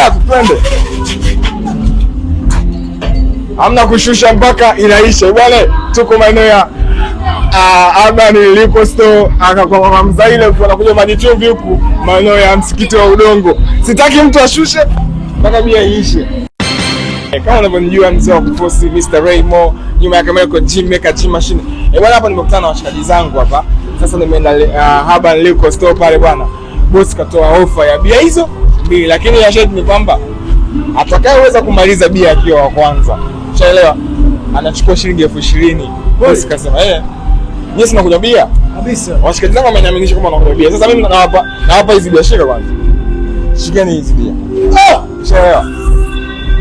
Tatu, twende. Hamna kushusha mpaka inaisha. Bwana, tuko maeneo ya Urban Liquor Store kwa mama Mzaile, ukiwa unakuja maji chumvi huku maeneo ya msikiti wa udongo. Sitaki mtu ashushe mpaka bia iishe. Kama unavyonijua mzee wa kufosi Mr. Raymo, nyuma ya kamera kwa Jim Maker Jim Machine. Eh, bwana, hapa nimekutana na washikaji zangu hapa. Sasa nimeenda Urban Liquor Store pale bwana. Boss katoa ofa ya bia hizo mbili, lakini ya sharti ni kwamba atakayeweza kumaliza bia akiwa wa kwanza, ushaelewa, anachukua shilingi 20,000. Boss kasema nyinyi si mnakunywa bia? Kabisa. Washikaji zangu wameniaminisha kwamba wanakunywa bia. Sasa mimi nawapa hizi bia, shika kwanza. Shikeni hizi bia. Ah, ushaelewa.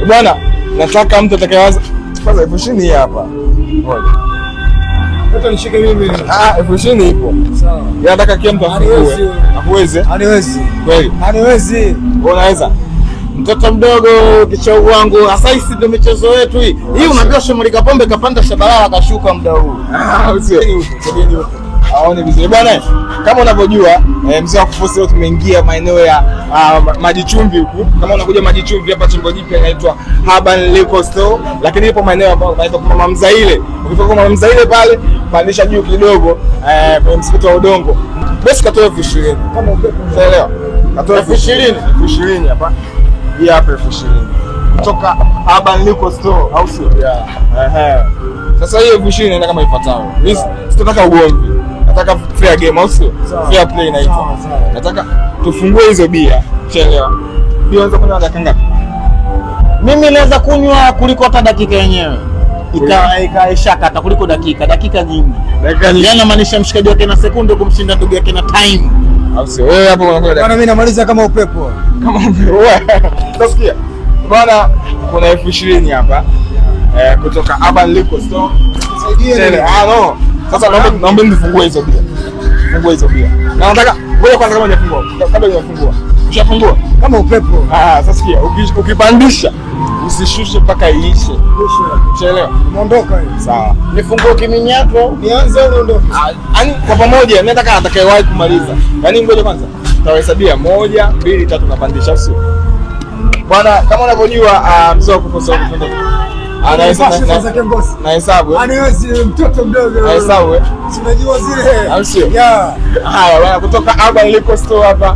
Eh, bwana, nataka mtu atakayeweza kwanza 20,000 hii hapa. Ngoja. Hata nishike mimi. Ah, 20,000 ipo. Sawa. Yeye nataka kila mtu afungue. Haniwezi. Akuweze? Haniwezi. Kweli. Haniwezi. Wewe unaweza? Mtoto mdogo kichau wangu, sasa hii ndio michezo yetu hii. Hii unaambiwa Shomari Kapombe kapanda Shabalala kashuka muda huu. Ah, usio. Sogeni huko. Aone vizuri. Bwana, kama unavyojua mzee wa kufosi leo tumeingia maeneo ya maji chumvi huku. Kama unakuja maji chumvi hapa chimbo jipya inaitwa Urban Liquor Store, lakini ipo maeneo ambayo inaitwa kwa Mama Mzaile. Ukifika kwa Mama Mzaile pale, pandisha juu kidogo kwenye msikiti wa udongo. Bosi katoa 20,000. Kama upepo. Unaelewa? Katoa 20,000. 20,000 hapa. Hii hapa 20,000. Kutoka Urban Liquor Store, au sio? Yeah. Ehe. Sasa hiyo 20,000 inaenda kama ifuatavyo. Mimi sitotaka ugomvi. Nataka fair game, au sio? Sawa. Fair play inaitwa. Sawa, sawa. Nataka tufungue hizo bia. Ushaelewa? Bia unaweza kunywa dakika ngapi? Mimi naweza kunywa kuliko hata dakika yenyewe. Ikaishakata kuliko dakika nyingi. Dakika nyingi. Yaani namaanisha mshikaji wake na sekunde kumshinda ndugu yake na time. Au sio? Wewe hapo unakunywa dakika Bwana, mimi namaliza kama upepo. kama wewe. Sasa bwana, kuna 20,000 hapa. Kutoka Urban Liquor Store. Nisaidie. Tele. Ah, no. Sasa naomba nifungue hizo bia. Fungue hizo bia. Na nataka ngoja kwanza kama hujafungua. Kabla hujafungua. Ushafungua? Kama upepo. Ah, sasa sikia, ukipandisha usishushe mpaka iishe. Ushaelewa? Umeondoka hiyo. Sawa. Nifungue kiminyato. Nianze au niondoke? Ah, yaani kwa pamoja mimi nataka atakayewahi kumaliza. Yaani ngoja kwanza. Tutahesabia 1 2 3 napandisha, sio? Bwana, kama unavyojua mzee wa kukosa kufunga. Nipashe sasa kiongozi. Na hesabu. Haniwezi mtoto mdogo. Na hesabu. Si unajua zile. Au sio? Yeah. Haya bwana, kutoka Urban Liquor Store hapa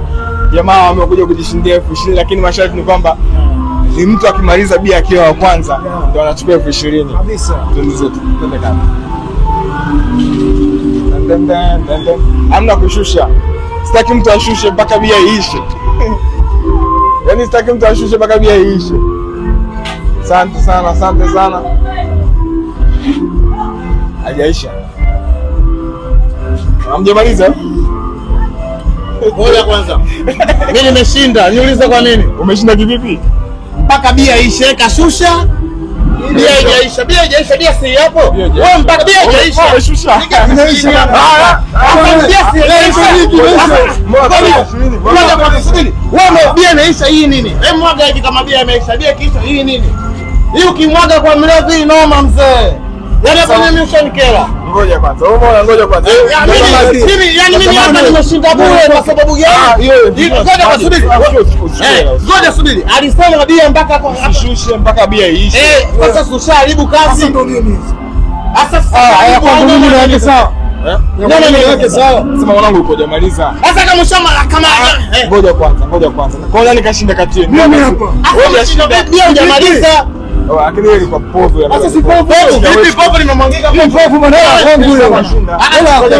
jamaa wamekuja kujishindia 20,000, lakini masharti ni kwamba ni mtu akimaliza bia akiwa wa kwanza ndio anachukua 20,000. Kabisa. Twende zetu, twende kama. Dun, dun, dun, dun. Hamna kushusha. Sitaki mtu ashushe mpaka bia iishe. Yaani sitaki mtu ashushe mpaka bia iishe. Asante sana, asante sana. Hajaisha. Hamjamaliza? Ngoja kwanza. Mimi nimeshinda, niulize kwa nini? Umeshinda kivipi? Mpaka bia ishe kashusha. Bia haijaisha, bia haijaisha, bia si hapo. Wewe mpaka bia haijaisha. Umeshusha. Inaisha. Hapa bia si haijaisha. Ngoja kwanza subiri. Wewe bia inaisha hii nini? Hebu mwaga hivi kama bia imeisha. Bia ikiisha hii nini? Hii ukimwaga kwa mlevi noma mzee. Yaani hapo mimi ushanikera. Ngoja kwanza. Wewe umeona, ngoja kwanza. Mimi yani mimi hapa nimeshinda bure kwa sababu gani? Ngoja kwa subiri. Ngoja subiri. Alisema bia mpaka hapo. Usishushe mpaka bia iishe. Sasa ushaharibu kazi. Sasa ndio mimi. Sasa Haya kwangu mimi naweke sawa. Nani niweke sawa? Sema mwanangu uko hujamaliza. Sasa kama ushama kama Ngoja kwanza, ngoja kwanza. Kwa nani kashinda kati yenu? Mimi hapa. Wewe hujashinda. Bia hujamaliza. Oh, lakini wewe ilikuwa povu ya. Sasa si povu. Vipi povu limemwangika? Mimi povu bwana, hela kwangu hiyo. Hela kwangu.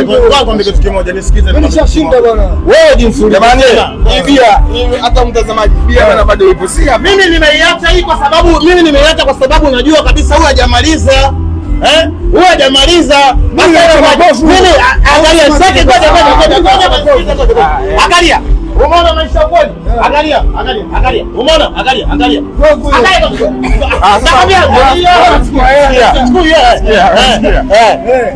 Ngoja nikwambie kitu kimoja, nisikize. Mimi nishashinda bwana. Wewe jinsi Jamani, hii bia, hata mtazamaji, bia bana bado ipo. Si hapa. Mimi nimeiacha hii kwa sababu mimi nimeiacha kwa sababu najua kabisa huyu hajamaliza. Huyu hajamaliza. Mimi angalia sasa, ngoja ngoja ngoja ngoja. Angalia. Umeona maisha kweli? Angalia, angalia, angalia. Umeona? Angalia, angalia. Angalia.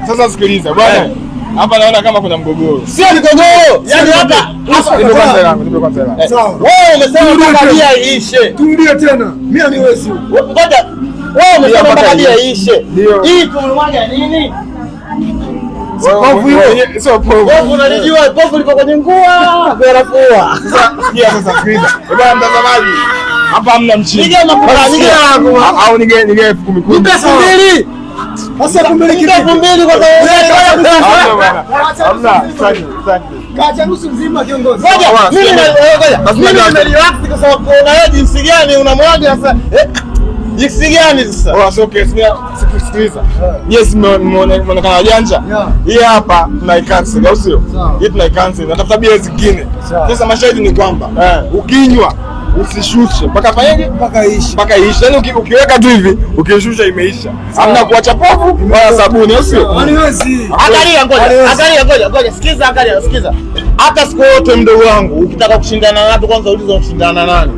Sasa sikiliza bwana. Hapa naona kama kuna mgogoro. Sio mgogoro. Yaani hapa Nipe kwanza hela, nipe kwanza hela. Sawa. Wewe umesema mpaka bia iishe. Turudie tena. Mimi haniwezi. Ngoja. Wewe umesema mpaka bia iishe. Hii tumemwaga nini? Povu hiyo. Sio povu. Povu unalijua, povu liko kwenye nguo, kwa rafua. Sasa sikia, sasa sikiliza. Bwana mtazamaji, Hapa hamna mshindi. Nige makuta, nige yangu. Au nige 10,000. Nipe 2,000. Sasa 2,000 Nipe 2,000 kwa sababu Hamna bwana. Hamna. Sitaki, sitaki. Kacha nusu mzima kiongozi. Ngoja, mimi ngoja. Basi Mimi ngoja. nimerelax kwa sababu kuona wewe jinsi gani unamwaga sasa. Jinsi gani sasa? Oh, so okay, sikiliza. Yes, mmeonekana wajanja. Yeah. Hii hapa tunaicancel, au sio? Sawa. Hii tunaicancel. Natafuta bia zingine. Sawa. Sasa masharti ni kwamba ukinywa usishushe mpaka fanyeje? Mpaka ishi. Mpaka iishe. Yaani ukiweka tu hivi, ukishusha imeisha. Hamna kuacha povu wala sabuni, au sio? Haniwezi. Angalia ngoja, angalia ngoja, ngoja, sikiza, angalia, sikiza. Hata siku yote mdogo wangu, ukitaka kushindana na watu kwanza uliza unashindana nani.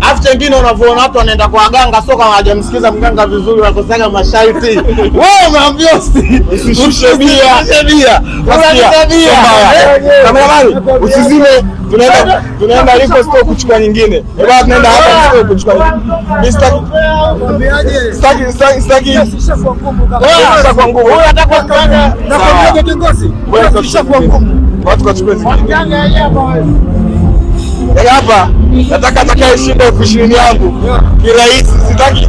Alafu chengine unavyoona watu wanaenda kwa waganga, sio kama hawajamsikiza mganga vizuri, wanakosaga masharti. Wewe umeambiwa Usishushe bia. Usishushe bia. Unashusha bia. Kameramani, usizime. Tunaenda Liquor Store kuchukua nyingine. Eh bwana, tunaenda hapa store kuchukua nyingine. Mimi sitaki Nakwambiaje? sitaki sitaki sitaki. Ishakuwa ngumu kaka. Ishakuwa ngumu. Wewe unataka mganga. Nakwambiaje kiongozi? Ishakuwa ngumu. Watu kachukue zingine. Mganga yeye hapa wewe. Yaani hapa nataka atakayeshinda 20,000 yangu kirahisi, sitaki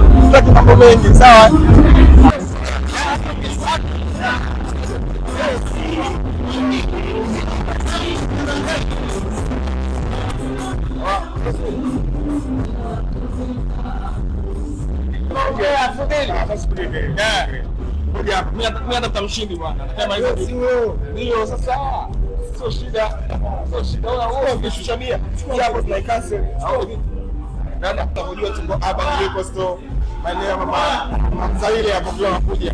mambo mengi, sawa? Mimi natafuta mshindi bwana. Nataka hizo. Ndio sasa. Sio shida. Sio shida. Wewe ukishusha bia, hapo tunaicancel. Au vipi? Nani tutakujua tuko hapa Liquor Store, maeneo ya mama Mzaile hapo kwa wanakuja.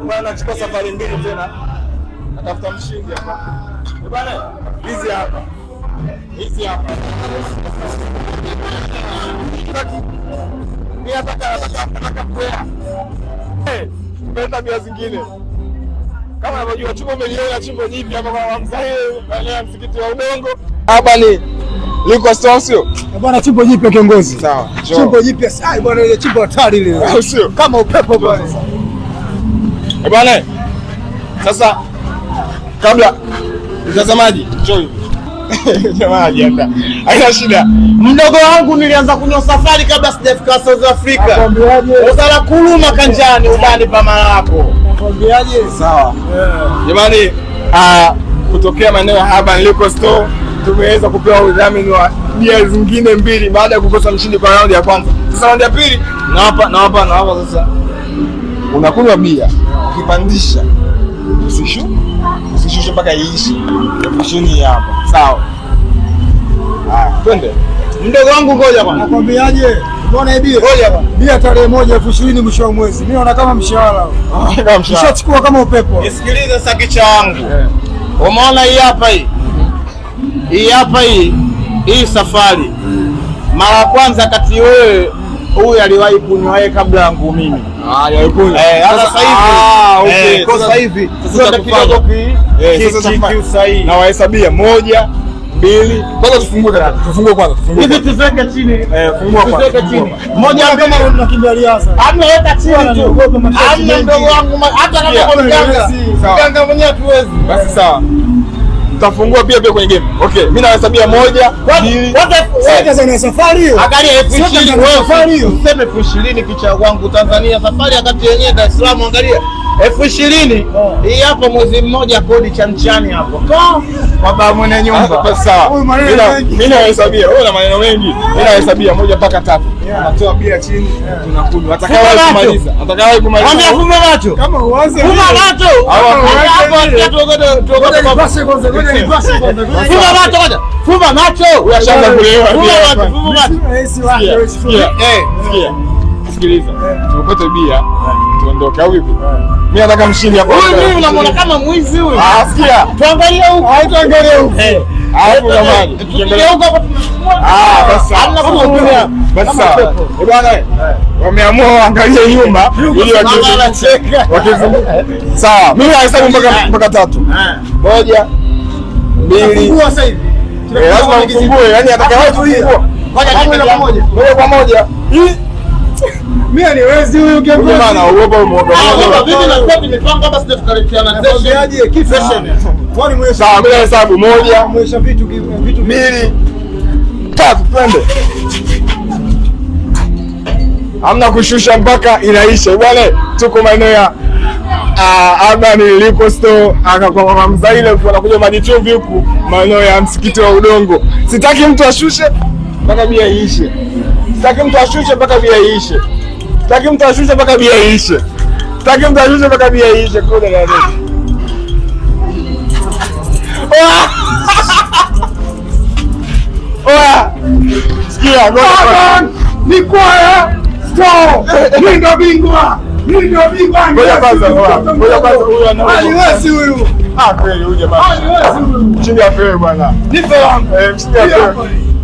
Bwana chukua safari mbili tena. Natafuta mshindi hapa. Bwana, hizi hapa. Hizi hapa. Mimi nataka kwea. Tumeleta bia zingine. Kama unavyojua chumba umeliona chimbo nyingi hapa kwa Mzaile, maeneo ya msikiti wa Udongo. Hapa ni Liquor Store, sio? Bwana chimbo jipya kiongozi. Sawa. Chimbo jipya. Ai bwana ile chimbo hatari ile. Au sio? Kama upepo bwana. Eh bwana. Sasa kabla mtazamaji, njoo hivi. Jamaa hajaandaa. Haina shida. Mdogo wangu nilianza kunywa safari kabla sijafika South Africa. Nakwambiaje? Uzala kuluma kanjani ubani pa malako. Nakwambiaje? Sawa. Jamani, kutokea maeneo ya Urban Liquor Store tumeweza kupewa udhamini wa bia zingine mbili baada ya kukosa mshindi kwa raundi ya kwanza. Sasa raundi ya pili nawapa sasa. Unakunywa bia, ukipandisha usishushe mpaka iishe. 20,000 hapa. Sawa. Haya, twende. Mdogo wangu ngoja bwana. Nakwambiaje? Umeona hii bia? Ngoja bwana. Bia tarehe 1 20,000 mwisho wa mwezi. Mimi naona kama mshahara. Kama mshahara. Ushachukua kama upepo. Nisikilize sasa kicha wangu. Umeona hii hapa hii. Hii hapa hii. Hii safari. Mara kwanza kati wewe huyu aliwahi kunywa yeye kabla yangu mimi. Alikunywa. Sasa hivi. Okay. Kwa sasa hivi sasa kidogo sasa kiusahihi. Na wahesabia 1 2. Kwanza tufungue kaka. Tufungue kwanza, tufungue. Hivi tuziweke chini. Fungua kwanza. Tuziweke chini. Moja kama unakimbia riadha. Hamna weka chini tu. Hamna mdogo wangu hata kama kwa mganga. Mganga mwenyewe hatuwezi. Basi sawa. Tutafungua pia kwenye game. Okay, mimi nawahesabia 1 2. Kwanza sana safari hiyo. Angalia 20,000 safari hiyo. Useme 20,000 kicha wangu Tanzania safari wakati yenyewe Dar es Salaam angalia 20,000 hii hapo mwezi mmoja kodi cha mchani hapo. Kwa baba mwenye nyumba. Sawa. Mimi nawahesabia. Wewe una maneno mengi. Mimi nawahesabia 1 mpaka 3. Tunatoa bia chini, tunakunywa. Atakayewahi kumaliza. Atakayewahi kumaliza. Mwambie fumba macho. Kama uanze. Fumba macho. Hapo tuogote nipashe kwanza. Ngoja nipashe kwanza. Fumba macho kwanza. Fumba macho. Unashaanza kulewa. Fumba macho. Sikia. Sikia. Sikiliza. Tukote bia, tuondoke au vipi? Mimi nataka mshindi hapo. Huyu mimi unamwona kama mwizi huyu. Sikia. Tuangalie huku. Tuangalie huku. Hapo jamani. Tuangalie huku hapo tunafungua. Basi. Hamna kutumia. Basi sawa. Eh bwana, wameamua waangalie nyuma ili wakizunguka. Sawa. Mimi nahesabu mpaka 3. 1 2. Fungua sasa hivi. Lazima mfungue, yaani atakayewahi kufungua. Moja kwa moja. Hii Mimi niwezi huyu kiongozi. Bwana uogopa muoga. Mimi na kwa nimepanga hapa sija tukaleteana Nakwambiaje kitu. Session. Kwani mwenye Sawa, bila hesabu. Moja, mwesha vitu vitu mbili, tatu, twende. Hamna kushusha mpaka inaisha bwana. Tuko maeneo ya Urban Liquor Store, kwa mama Mzaile, ukiwa unakuja maji chumvi huku maeneo ya msikiti wa Udongo. Sitaki mtu ashushe mpaka bia iishe. Sitaki mtu ashushe mpaka bia iishe. Sitaki mtu ashushe mpaka bia iishe. Sitaki mtu ashushe mpaka bia iishe. Kule na Oya! Oya! Sikia, ngoja kwanza. Ni kwaya store. Mimi ndo bingwa. Mimi ndo bingwa. Ngoja kwanza, ngoja kwanza huyu ana Haniwezi huyu. Ah, kweli huyu jamaa. Haniwezi huyu. Mshindi apewe bwana. Nipe wangu. Eh, mshindi apewe.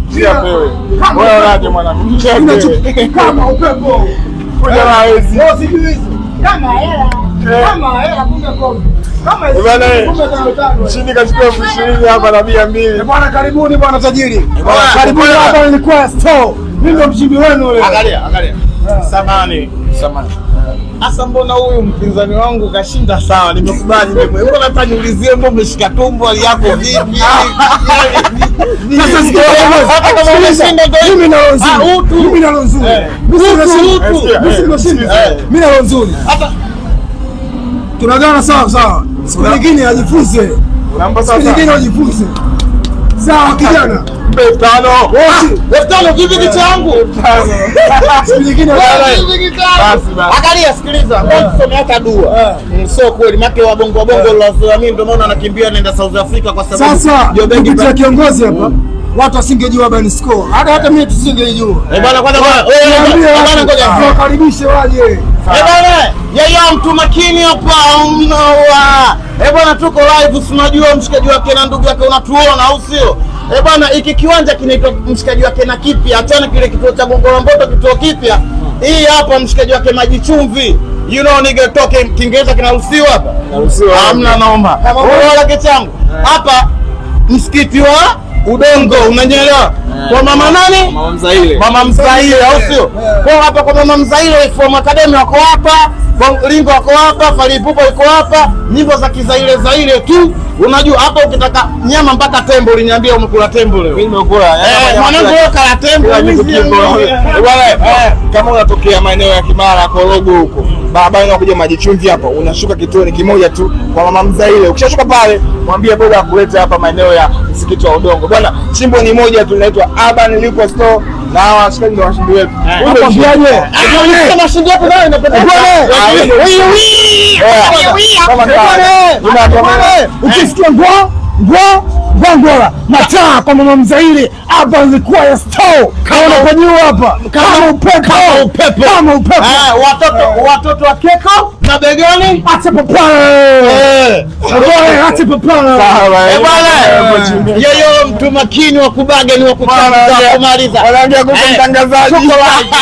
Mshindi apewe. Wewe unaje mwanangu? Mshindi apewe. Kama upepo. Huyu jamaa hawezi. Leo sijui hizo. Kama hela. Kama hela kumbe kombe. Kama Eh, bwana, eh. kumbe tano tano. Mshindi kachukua 20,000 hapa na bia mbili. Eh, bwana karibuni bwana tajiri. Bwana, Karibuni bwana. hapa nilikuwa store. Mimi ndo mshindi wenu leo. Angalia, angalia. Samani, samani. Asa mbona huyu mpinzani wangu kashinda? Sawa, nimekubali mimi. Mbona hata niulizie, mbona umeshika tumbo, hali yako vipi? Sasa sikia Hata kama umeshinda ndio mimi na roho nzuri. Ah, utu. Mimi na roho nzuri. Eh. Mimi Utu, nimeshinda. utu. Mimi nimeshinda. Eh. Mimi na roho nzuri. Hata Tunagawana sawa sawa. Siku nyingine ajifunze. Unampa Siku sasa. nyingine ajifunze. Sawa kijana. Mpe 5,000. Wote. 5,000 vipi kichwa yangu? Siku nyingine Vipi kichwa yangu? Basi, basi. Angalia, sikiliza. Ngoja tusome hata dua. Sio kweli. Make wabongo wabongo la mimi ndio maana anakimbia anaenda South Africa kwa sababu Sasa Jobegi kupitia kiongozi hapa watu wasingejua Urban Score. Hata mimi tusingejua. Eh bwana, kwanza bwana, wewe Niambie bwana, watu, ngoja. tuwakaribishe waje. Eh bwana, yeye mtu makini hapa mnawa. Eh bwana, tuko live, si unajua mshikaji wake na ndugu yake unatuona au sio? Eh bwana, hiki kiwanja kinaitwa mshikaji wake na kipya, achana kile kituo cha Gongo la Mboto, kituo kipya. Hii hapa mshikaji wake maji chumvi. You know nigga talking Kiingereza kinaruhusiwa hapa? Kinaruhusiwa. Hamna noma. Wewe lake changu. Hapa msikiti wa Udongo, unanielewa? Kwa mama nani? Mama Mzaile. Mama Mzaile, au sio? Kwa hapa kwa Mama Mzaile from Academy wako hapa, kwa Lingo wako hapa, Fally Ipupa yuko hapa, nyimbo za kizaile zaile tu. Unajua hapa ukitaka nyama mpaka tembo, uliniambia umekula tembo leo. Mimi nimekula. Eh, mwanangu wewe kala tembo. Kila kitu mimi kipo. Eh, bwana, kama unatokea maeneo ya Kimara, Korogo huko, barabara inakuja maji chumvi hapa, unashuka kituoni kimoja tu kwa Mama Mzaile. Ukishashuka pale, mwambie boda akulete hapa maeneo ya msikiti wa Udongo. Bwana, chimbo ni moja tu linaitwa Urban Liquor Store na hawa washikaji ndio washindi wetu. Huyu ndio mshindi. Ah, mashindi yako nayo inapendeza. Kama kawa. Nyuma ya kamera. Ukisikia ngwa ngwa ngwa ngwa mataa kwa mama Mzaile hapa nilikuwa ya store. Kaona kwa juu hapa kama upepo Kama upepo. kama upepo. Eh, watoto wa keko na begani. Acha papara. Eh. Bwana acha papara. Sawa, Eh bwana, eh. yeyo mtu makini wa kubaga ni wa kuchanga kumaliza. Wanaongea kuhusu Eh, mtangazaji. Tuko live.